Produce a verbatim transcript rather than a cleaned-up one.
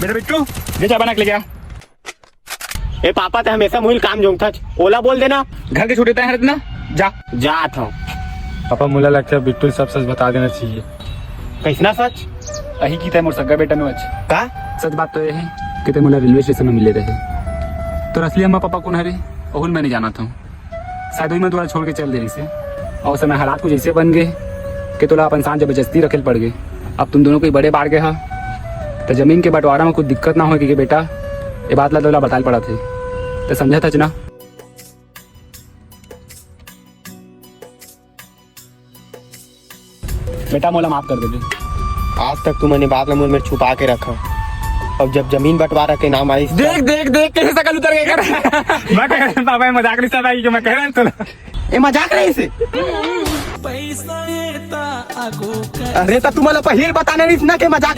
बेटा बिट्टू, ले चाय बना के लेके आ। ए पापा, ते हमेशा मुहिल काम जोंगथच, ओला बोल देना। घर के छोटे तैं हरत ना, जा। जात हूँ। पापा, मोला लगता है बिट्टू सच सच बता देना चाहिए। कैसना सच? अही कि तैं मोर सगा बेटा नोच। का? सच बात तो ये है कि तैं मोला रेलवे स्टेशन में मिले रहे। तोर असली अम्मा पापा कौन हरे, ओहू ल मैं नहीं जानत हूँ। शायद वही मैं तोला छोड़ के चल दे रहिसे। और समय हालात कुछ ऐसे बन गए कि तोला अपन साथ जबरदस्ती रखे ल पड़ गए। अब तुम दोनों कोई बड़े बाढ़ गए हा, तो जमीन के बंटवारा में कुछ दिक्कत ना हो कि बेटा, ये बात ला तोला बताल पड़ा थे, तो समझा था ना। बेटा, मोला माफ कर दे। आज तक तुमन ये बात ला मोर मेर छुपा के रखा, और जब जमीन बंटवारा के नाम आइस, देख, देख, देख, कैसे शकल उतर गए कर। मैं कह रहा, पापा, ये मजाक नहीं, सब आई कि मैं कह रहा हूँ, सुनो। ये मजाक नहीं से। अरे, तो तुम्हारा पहले बताना नहीं ना कि मजाक।